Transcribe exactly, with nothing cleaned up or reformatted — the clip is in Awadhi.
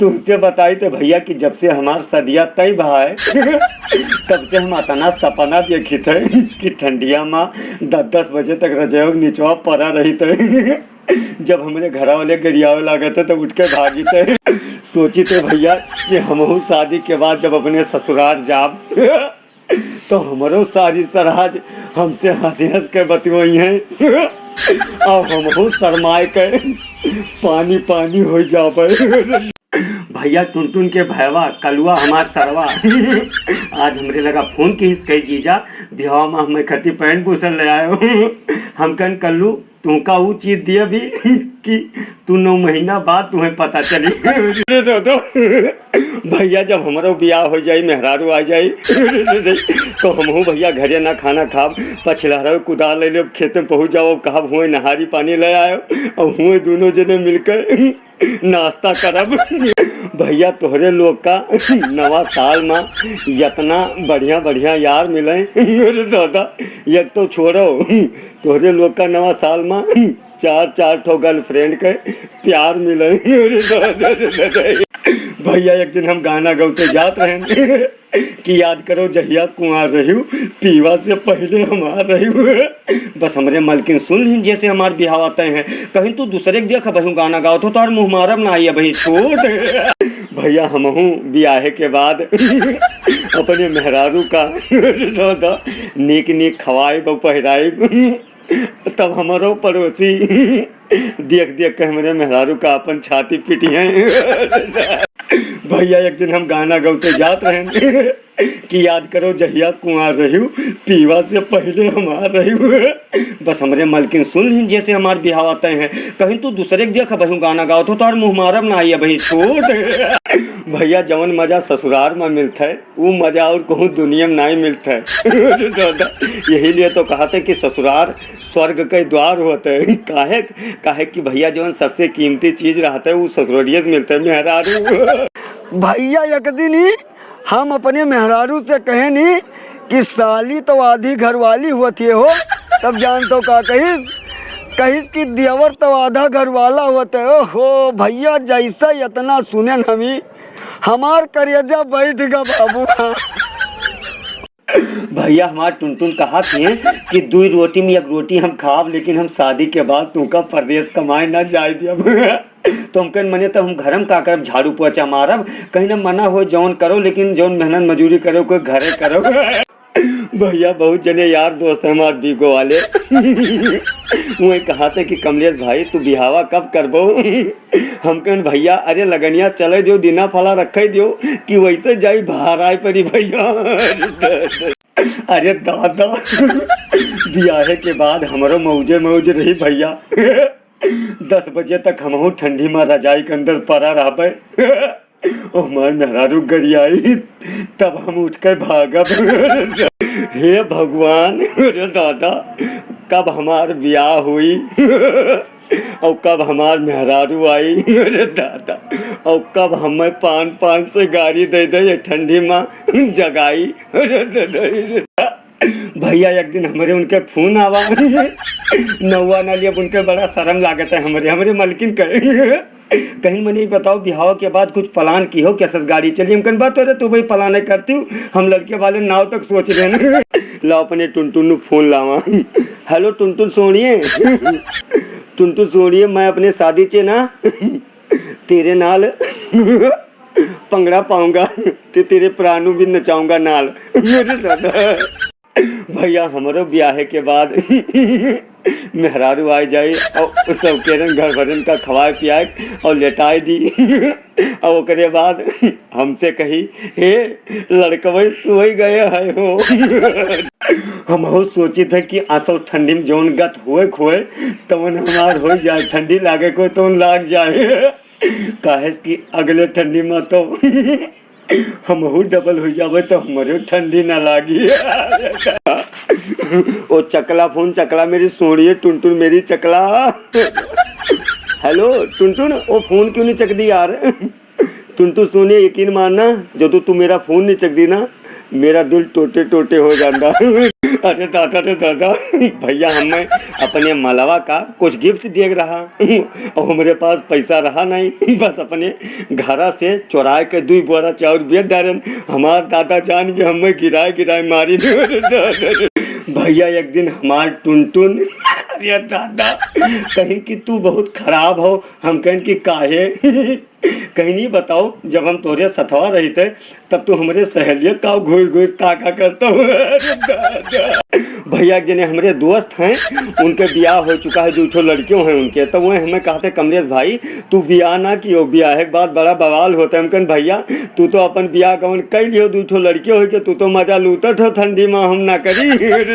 तुमसे बताई तो भैया कि जब से हमार सदिया तय भाई, तब से हम अतना सपना देखित है कि ठंडिया मा दस दस बजे तक रजाई के निचवा परा रहित है। जब हमरे घरा वाले गरियावे लागत है, तब उठ के भागित है। सोचित है भैया कि हमहू शादी के बाद जब अपने ससुरार जाब, तो हमरो सारी सराज हमसे हँस हँस के बतियाई है। और हमहू शर्माए के पानी पानी हो जाबे। भैया टुनटुन के भयवा, कलुआ हमार सरवा, आज हमरे लगा फोन किहिस, कही, "जीजा, बिहाव मा हमें खती पैंट बुशर्ट ले आयो।" हम कहन, "कल्लू, तुमका ऊ चीज दिया भी कि तू नौ महीना बाद तुम्हें पता चली।" रे दो दो। भैया, जब हमरो बियाह हो जाई, मेहरारू आ जाई, तो हमहू भैया घरे ना खाना खाब, पछिलहरा कुदार ले लेब, खेत में पहुँच जाओ, कहब, "हुए नहारी पानी ले आयो," और हुए दोनों जने मिलकर नाश्ता करब। भैया, तोहरे लोग का नवा साल मा इतना बढ़िया बढ़िया यार मिले। अरे दादा, एक तो छोड़ो, तोहरे लोग का नवा साल मा चार चार ठो गर्लफ्रेंड के प्यार मिले। अरे दादा, दादा, दादा। भैया, एक दिन हम गाना गौते जात रहे कि याद करो जहिया कुंवार रहियो, पियवा से पहिले हमार रहियो। बस हमरे मलकिन सुन लिहिन, जैसे हमार बिहावा तय है। कहीं तू दूसरे के देख, अबहिं गाना गावत हो, तोहर मुँह मारब ना आई, अबहिं छोट। भैया, हमहू बियाहे के बाद अपने मेहरारू का नीक नीक खवाइब अउ पहिराइब। तब हमरो पड़ोसी देख देख के हमरे मेहरारू का अपन छाती पीटी है। भैया, एक दिन हम गाना गौते जात रहे कि याद करो जहिया कुंवार रहियो, पियवा से पहिले हमार रहियो। बस हमरे मलकिन सुन लिहिन, जैसे हमार बिहावा तय है। कहीं तू दूसरे के देख, अबहिं गाना गावत हो, तोहर मुँह मारब ना आई, अबहिं छोट। भैया, जवन मजा ससुरार मा मिलत है, ऊ मजा और कहूँ दुनिया मा नाहीं मिलत है। यही लिए तो कहत है कि ससुरार स्वर्ग के द्वार होत है। काहे, काहे कि भैया, जवन सबसे कीमती चीज रहत है, ऊ ससुररिये से मिलत है, मेहरारू। भैया, एक दिन ही हम अपने मेहरारू से कहेनी कि साली तो आधी घरवाली होत है हो, तब जान तो का कहिस, कहिस कि देवर तो आधा घरवाला होत है। ओहो भैया, जैसा इतना सुनेन हमी, हमार करेजा बैठ गा बाबू। भैया, हमार टुनटुन कहत है कि दुई रोटी मा एक रोटी हम खाब, लेकिन हम शादी के बाद तुमका परदेस कमाए ना जाए देब। तो हम कहन, "मने तो हम घर मा का करब, झाड़ू पोछा मारब।" कहिन, "मना हो जौन करो, लेकिन जौन मेहनत मजूरी करो, कोई घरे करो।" भैया, बहुत जने यार दोस्त हैं हमार बीगो वाले, वही कहत है कि "कमलेश भाई, तू बिहावा कब करबो?" हम कहन, "भैया, अरे लगनिया चले दियो, दिना फला रखे दियो कि वैसे जाई भाराए परी भैया।" अरे दादा, बियाहे के बाद हमरो मौजे मौज रही भैया। दस बजे तक हमहू ठंडी मा रजाई के अंदर परा रहबे। ओ हमार मेहरारू गरियाई, तब हम उठ के भागब। हे भगवान, अरे दादा, कब हमार बियाह होई? और कब हमार मेहरारू आई? अरे दादा, और कब हमें पान पान से गारी दे दे ये ठंडी मा जगाई? अरे दादा, अरे दादा। भैया, एक दिन हमरे उनके फोन आवा। नौवा ना लिए, अब उनके बड़ा शर्म लागत है हमरे, हमरे मलकिन कहे। कहिन, "मने ई बताओ, बिहाव के बाद कुछ plan किहो, कैसे गाड़ी चली?" हम कहन, "बा तोरे, तू भाई plan करती हूँ, हम लड़के वाले नाव तक सोच रहे हैं।" लाओ, अपने टुनटुन नू फोन लावा। "हेलो टुनटुन सोनिए, टुनटुन सोनिए, मैं अपने शादी चे ना तेरे नाल पंगड़ा पाऊंगा, ते तेरे प्राणू भी नचाऊंगा नाल।" मेरे दादा। भैया, हमरो ब्याहे के बाद मेहरारू आए जाए और सब केरन घर भरन का खवाए पियाए और लेटाए दी। और ओकरे बाद हमसे कही, "हे लड़कवे, सोई गए है हो।" हमहू सोचित है कि असो ठंडी में जौन गत होए खोए, तवन हमार हो जाए, ठंडी लागे को तवन लाग जाए। काहे कि अगले ठंडी में तो हमहू डबल हो जावे, तो हमरे ठंडी ना लागी। ओ चकला फोन, चकला मेरी सोनिए, टुनटुन मेरी चकला। हेलो टुनटुन, ओ फोन क्यों नहीं चक दी यार? टुनटुन सोनिए, यकीन मानना, जो तू, तू मेरा फोन नहीं चक दी ना, मेरा दिल टोटे टोटे हो जाता। अरे दादा रे दादा, भइया हमें अपने मलवा का कुछ गिफ्ट दिए रहा और हमरे पास पैसा रहा नहीं, बस अपने घरा से चोराए के दुई बोरा चाउर बेच डारेन। हमार दादा जान के हमें गिराए गिराए मारी। भइया एक दिन हमार टुनटुन, अरे दादा, कहिन कि तू बहुत खराब हो। हम कहिन कि काहे? कहिन ई बताओ, जब हम तोरे सथवा रहित तब तू हमरे सहेलिया का घूर घूर ताका करता हो। अरे दादा। भइया एक जने हमरे दोस्त हैं, उनके बियाह हो चुका है, दुइ ठो लड़कियों हैं उनके, तो वो हमें कहते, "कमलेश भाई, तू बियाह ना कियो, बियाह के बाद बड़ा बवाल होता है।" हम कहिन, "भइया, तू तो अपन बियाह गवन कइ लियो, दुइ ठो लड़कियों हो के तू तो मजा लूटत हो ठंडी में, हम ना करी।"